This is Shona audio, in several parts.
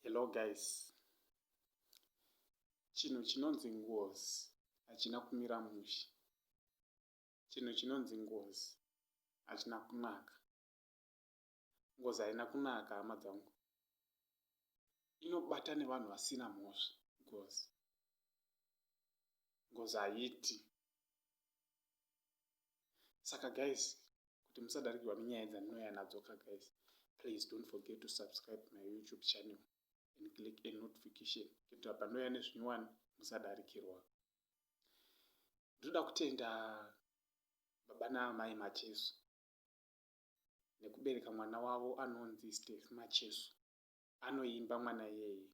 Hello guys. Chinhu chinonzi ngozi hachina kumira mushe. Chinhu chinonzi ngozi hachina kunaka. Ngozi haina kunaka hama dzangu. Inobata nevanhu vasina mhosva ngozi. Ngozi haiti. Saka guys, kuti musadarikirwa nenyaya dzandinouya nadzo ka guys, please don't forget to subscribe my YouTube channel and click a notification kuitira pandouya nezvinyowani musadarikirwa. Ndinoda kutenda baba naamai Macheso nekubereka mwana wavo anonzi Steph Macheso. Anoimba mwana iyeye,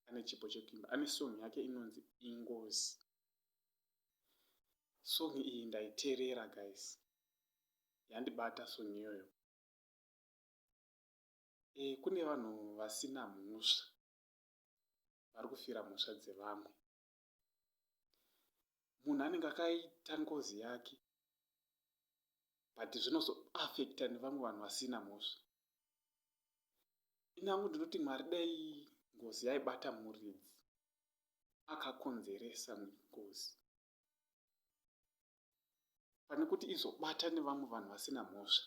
ane chipo chekuimba, ane song yake inonzi Ingozi. Song iyi ndaiterera guys, yandibata song iyoyo. E, kune vanhu vasina mhosva vari kufira mhosva dzevamwe. Munhu anenge akaita ngozi yake but zvinozoafecta nevamwe vanhu vasina mhosva. Ini hangu ndinoti Mwari dai ngozi yaibata muridzi akakonzeresa ngozi pane kuti izobata nevamwe vanhu vasina mhosva,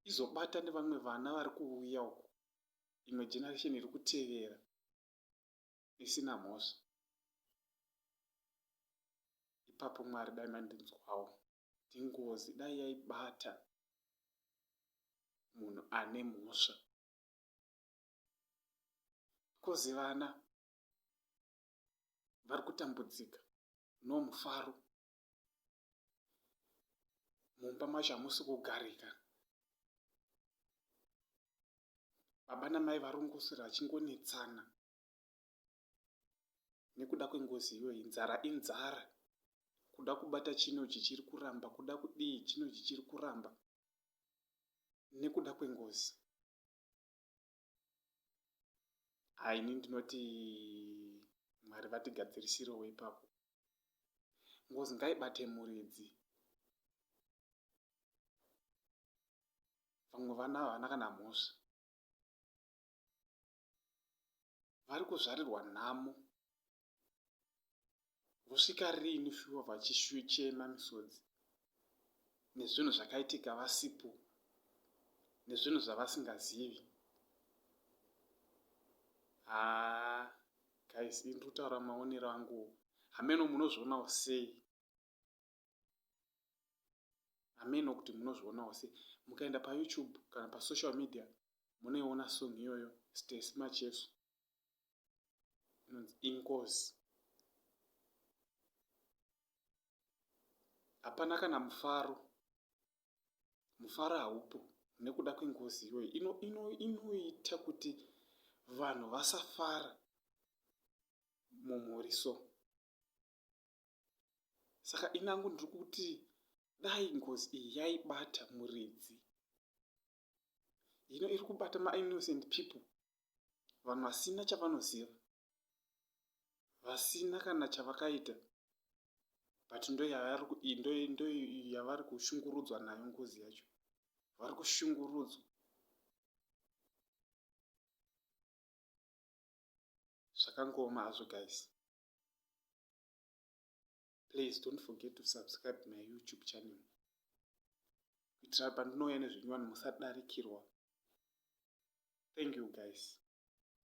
izobata nevamwe vana vari kuuya uku, imwe generation iri kutevera isina mhosva. Ipapo Mwari dai mandinzwawo kuti ngozi dai yaibata munhu ane mhosva. Because vana vari kutambudzika no mufaro mumba macho hamusi kugarika baba namai varongosera vachingonetsana nekuda kwengozi iyoyi nzara inzara kuda kubata chino chichiri kuramba kuda kudii chino chichiri kuramba nekuda kwengozi Haa ini ndinoti Mwari vatigadzirisirewo ipapo. Ngozi ngaibate muridzi. Vamwe vana havana kana mhosva. Vari kuzvarirwa nhamo. Vosvika riini shuwa vachichema misodzi nezvinhu zvakaitika vasipo nezvinhu zvavasingazivi. Haa guys ini ndiri kutaura maonero angu hameno munozvionawo sei hameno kuti munozvionawo sei mukaenda payoutube kana pasocial media munoiona song iyoyo Stacy Macheso inonzi Inkosi. Hapana kana mufaro, mufaro haupo nekuda kwengozi iyoyo inoita ino, ino kuti vanhu vasafara mumhuri so. Saka inangu ndiri kuti dai ngozi iyi yaibata muridzi hino iri kubata mainnocent people vanhu vasina chavanoziva vasina kana chavakaita but ndoyavari kushungurudzwa nayo ngozi yacho vari kushungurudzwa zvakangooma hazvo guys please don't forget to subscribe my youtube channel kuitira pandinouya nezvinyowani musadarikirwa thank you guys.